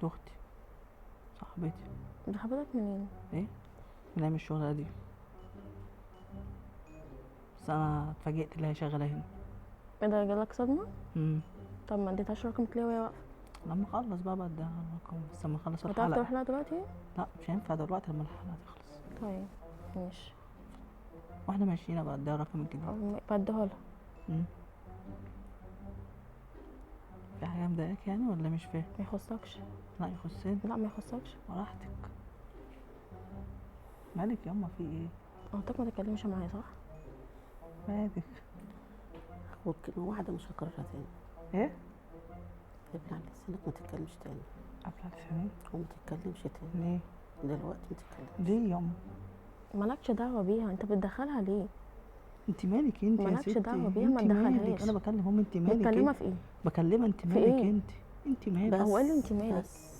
اختي صاحبتي. ده حضرتك منين؟ ايه؟ من ايام الشغل القديم. بس انا اتفاجئت اللي هي شغالة هنا. ايه ده، جالك صدمة؟ امم طب ما اديتهاش رقمك ليه وهي واقفة؟ لما اخلص بقى بديها الرقم، بس لما اخلص هتعرف الحلقة. تروح لها دلوقتي؟ لا مش هينفع دلوقتي، لما الحلقة تخلص. طيب ماشي. واحنا ماشيين ابقى اديها الرقم الجديد. بديها لها. في حاجة مضايقاك يعني ولا مش فاهم؟ ما يخصكش. لا يخصني. لا ما يخصكش. براحتك. مالك ياما، في ايه؟ قلت ما تتكلمش معايا صح؟ مالك؟ هو كلمة واحدة مش هكررها تاني. ايه؟ ابلع لسانك ما تتكلمش تاني. ابلع لساني؟ وما تتكلمش تاني. ليه؟ دلوقتي ما تتكلمش. ليه ياما؟ مالكش دعوة بيها، انت بتدخلها ليه؟ انت مالك انت يا مالكش ستي؟ دعوة بيها، ما انت مالك؟ تدخلهاش. انا بكلم امي، انت مالك؟ بتكلمها في ايه؟ بكلمها انت في مالك ايه؟ انت؟ انت مالك؟ هو قال لي انت مالك؟ بس.